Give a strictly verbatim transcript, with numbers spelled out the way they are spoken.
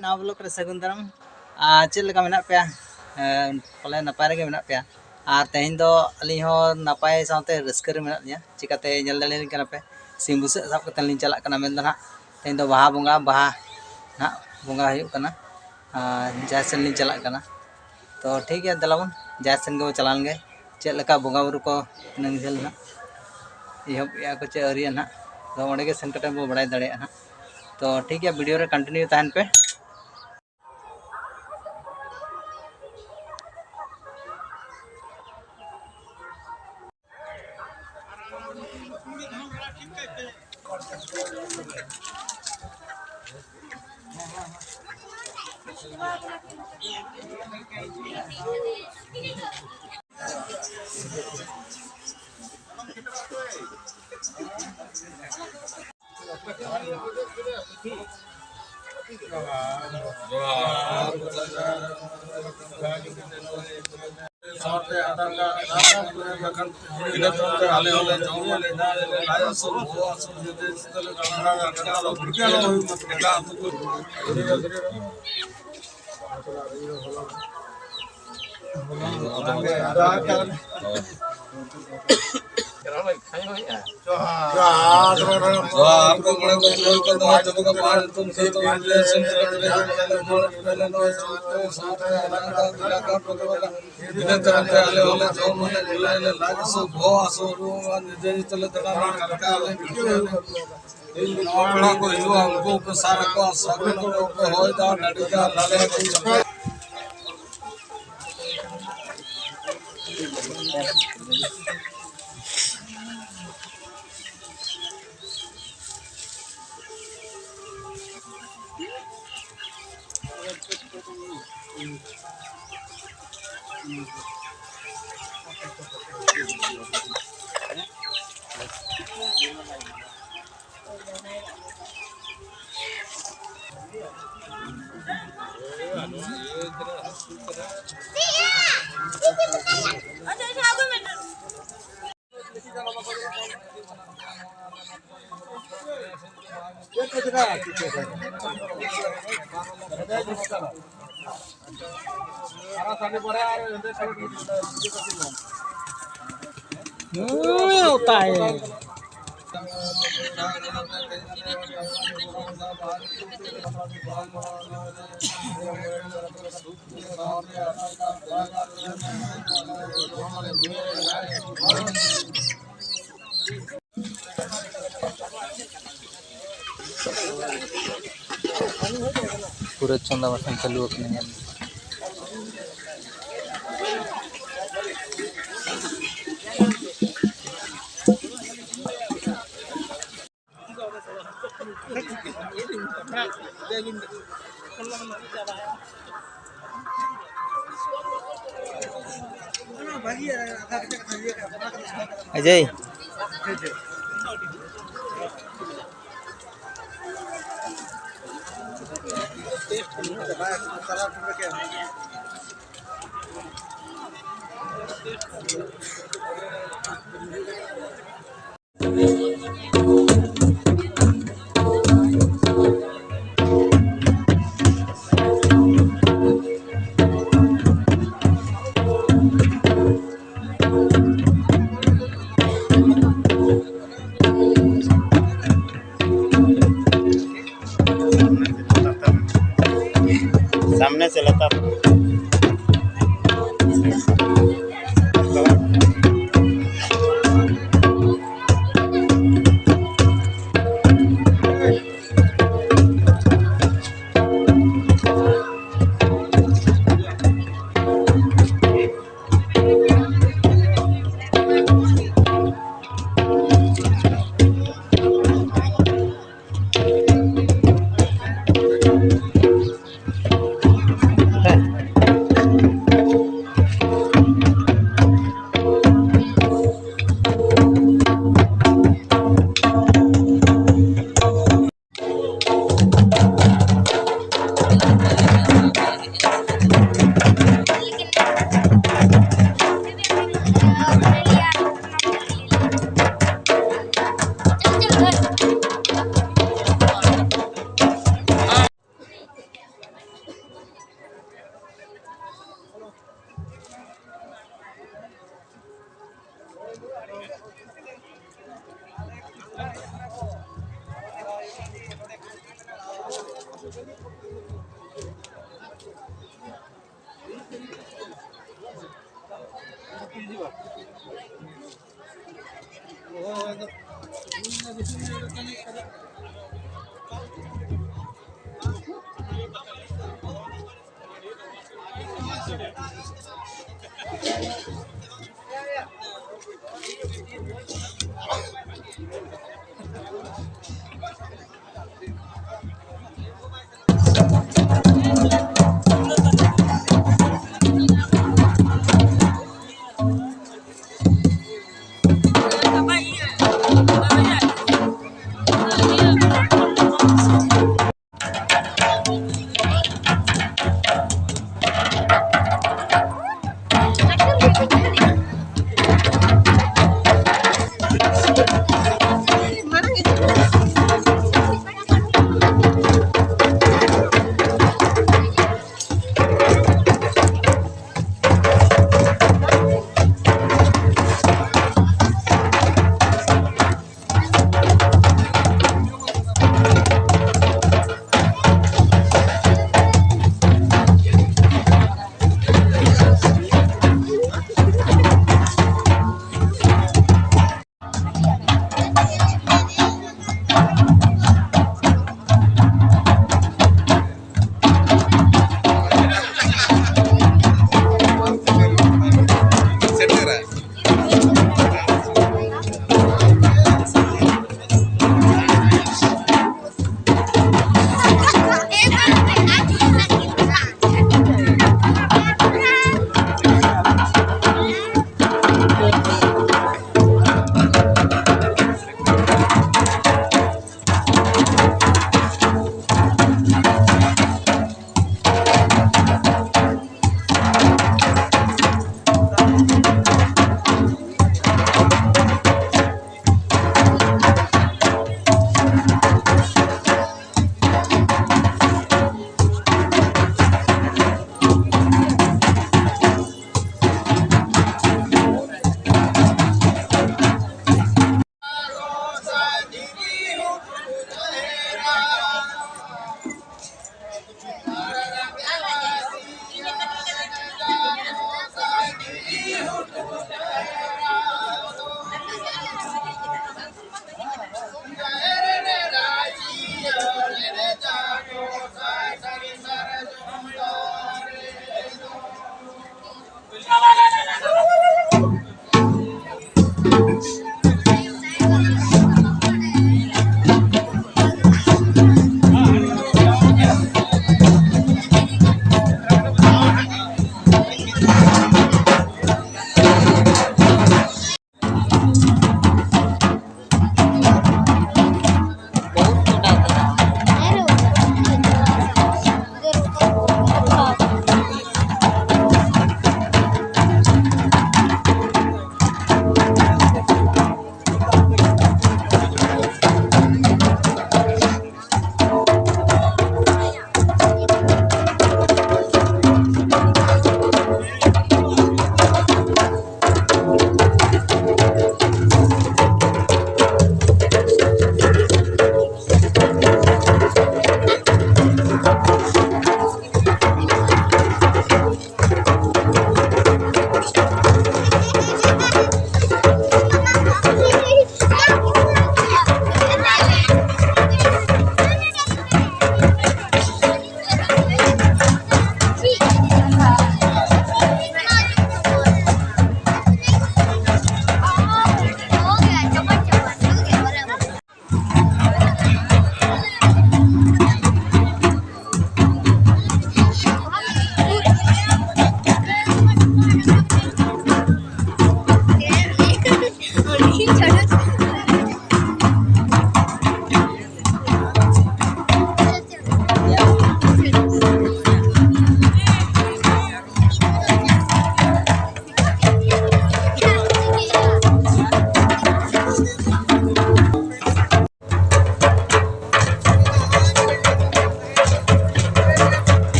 ᱱᱟᱣᱟ ᱵᱞᱚᱜ ᱨᱮ ᱥᱟᱹᱜᱩᱱ ᱫᱟᱨᱟᱢ᱾ ᱟᱨ ᱪᱮᱫ ᱞᱮᱠᱟ ᱢᱮᱱᱟᱜ ᱯᱮᱭᱟ? ᱮᱸ, ᱯᱟᱞᱮ ᱱᱟᱯᱟᱭ ᱨᱮᱜᱮ ᱢᱮᱱᱟᱜ ᱯᱮᱭᱟ᱾ ᱟᱨ ᱛᱮᱦᱮᱧ ᱫᱚ ᱟᱹᱞᱤᱧ ᱦᱚᱸ ᱱᱟᱯᱟᱭ ᱥᱟᱶᱛᱮ ᱨᱟᱹᱥᱠᱟᱹ ᱨᱮ ᱢᱮᱱᱟᱜ ᱞᱤᱧᱟ᱾ ᱪᱤᱠᱟᱹᱛᱮ ᱧᱮᱞ ᱫᱟᱲᱮᱭᱟᱞᱤᱧ ᱠᱟᱱᱟ ᱯᱮ, ᱥᱤᱢ ᱵᱩᱥᱟᱹᱜ ᱥᱟᱵ ᱠᱟᱛᱮ ᱞᱤᱧ ᱪᱟᱞᱟᱜ ᱠᱟᱱᱟ᱾ ᱢᱮᱱᱫᱚ ᱱᱟᱦᱟᱜ ᱛᱮᱦᱮᱧ ᱫᱚ ᱵᱟᱦᱟ ᱵᱚᱸᱜᱟ, ᱵᱟᱦᱟ ᱱᱟᱦᱟᱜ ᱵᱚᱸᱜᱟ ᱦᱩᱭᱩᱜ ᱠᱟᱱᱟ᱾ ᱟᱨ ᱡᱟᱦᱮᱨ ᱥᱮᱱ ᱞᱤᱧ ᱪᱟᱞᱟᱜ ᱠᱟᱱᱟ᱾ ᱛᱚ ᱴᱷᱤᱠ ᱜᱮᱭᱟ, ᱫᱮᱞᱟ ᱵᱚᱱ ᱡᱟᱦᱮᱨ ᱥᱮᱱ ᱜᱮᱵᱚᱱ ᱪᱟᱞᱟᱣ ᱞᱮᱱ ᱜᱮ᱾ ᱪᱮᱫ ᱞᱮᱠᱟ ᱵᱚᱸᱜᱟ ᱵᱩᱨᱩ ᱠᱚ ᱛᱤᱱᱟᱹᱝ ᱡᱷᱟᱹᱞ ᱱᱟᱦᱟᱜ ᱮᱦᱚᱵ ᱮᱜᱼᱟ ᱠᱚ ᱪᱮ ᱟᱹᱣᱨᱤᱭᱟ ᱱᱟᱦᱟᱜ, ᱛᱚ ᱚᱸᱰᱮ ᱜᱮ ᱥᱮᱱ ᱠᱟᱛᱮ ᱵᱚ ᱵᱟᱲᱟᱭ ᱫᱟᱲᱮᱭᱟᱜᱼᱟ ᱱᱟᱦᱟᱜ᱾ ᱛᱚ ᱴᱷᱤᱠ ᱜᱮᱭᱟ, ᱵᱷᱤᱰᱤᱭᱳ ᱨᱮ ᱠᱚᱱᱴᱤᱱᱤᱭᱩ ᱛᱟᱦᱮᱱ ᱯᱮ᱾ ᱥᱟᱶᱛᱮ ᱟᱫᱷᱟᱨ ᱠᱟᱨᱰ, ᱤᱱᱟᱹ ᱛᱟᱭᱚᱢ ᱛᱮ ᱟᱞᱮ ᱦᱚᱸᱞᱮ ᱡᱚᱢ ᱟᱞᱮ, ᱞᱟᱡ ᱦᱟᱹᱥᱩ, ᱵᱚᱦᱚᱜ ᱦᱟᱹᱥᱩ, ᱡᱚᱛᱚ ᱪᱤᱱᱛᱟᱹ ᱞᱮ ᱫᱟᱬᱟ ᱫᱟᱬᱟ ᱠᱟᱱᱟ, ᱮᱴᱟᱜ ᱟᱹᱛᱩ ᱠᱚ᱾ ᱡᱚᱦᱟᱨ ᱠᱚ ᱢᱚᱬᱮ ᱠᱚ ᱛᱩᱨᱩᱭ ᱠᱚ ᱫᱚᱦᱚ ᱦᱚᱪᱚ ᱠᱚ ᱯᱟᱲᱦᱟᱣ ᱧᱩᱛᱩᱢ ᱥᱟᱹᱛ ᱵᱤᱱ ᱨᱮ ᱥᱮᱱ ᱥᱮᱴᱮᱨ ᱞᱮᱱ ᱠᱷᱟᱱ ᱱᱚᱣᱟ ᱥᱟᱶᱛᱮ ᱥᱟᱶᱛᱮ ᱮᱞᱟᱠᱟ ᱮᱞᱟᱠᱟ ᱠᱚ ᱫᱚ ᱤᱱᱟᱹ ᱛᱟᱭᱚᱢ ᱛᱮ ᱟᱞᱮ ᱦᱚᱸᱞᱮ ᱡᱚᱢ ᱟᱞᱮ ᱧᱩᱭ ᱟᱞᱮ, ᱞᱟᱡ ᱦᱟᱹᱥᱩ ᱵᱚᱦᱚᱜ ᱦᱟᱹᱥᱩ ᱨᱩᱣᱟᱹ ᱱᱤᱡᱮ ᱱᱤᱡᱮ ᱛᱮᱞᱮ ᱫᱟᱬᱟᱱᱟ, ᱴᱟᱴᱠᱟ ᱟᱞᱮ ᱵᱷᱤᱰᱤᱭᱳ ᱧᱮᱞ ᱯᱮ᱾ ᱛᱮᱦᱮᱧ ᱱᱟᱣᱟ ᱯᱮᱲᱟ ᱠᱚ ᱦᱤᱡᱩᱜᱼᱟ, ᱩᱱᱠᱩ ᱯᱮ ᱥᱟᱨ ᱟᱠᱚᱣᱟ, ᱥᱟᱹᱜᱩᱱ ᱟᱠᱚ ᱯᱮ, ᱦᱚᱭ ᱫᱟᱜ ᱰᱟᱹᱰᱤ ᱫᱟᱜ ᱞᱟᱞᱮ ᱠᱚ ᱪᱟᱯᱮ᱾ ᱦᱩᱸ, ᱚᱛᱟᱭ᱾ ᱯᱩᱨᱟᱹ ᱪᱚᱸᱫᱟ ᱵᱟᱥᱟᱝ ᱪᱟᱹᱞᱩ ᱟᱠᱟᱱᱟ, ᱧᱮᱞ ᱢᱮ᱾ ᱚᱡᱚᱭ᱾ सामने से लता।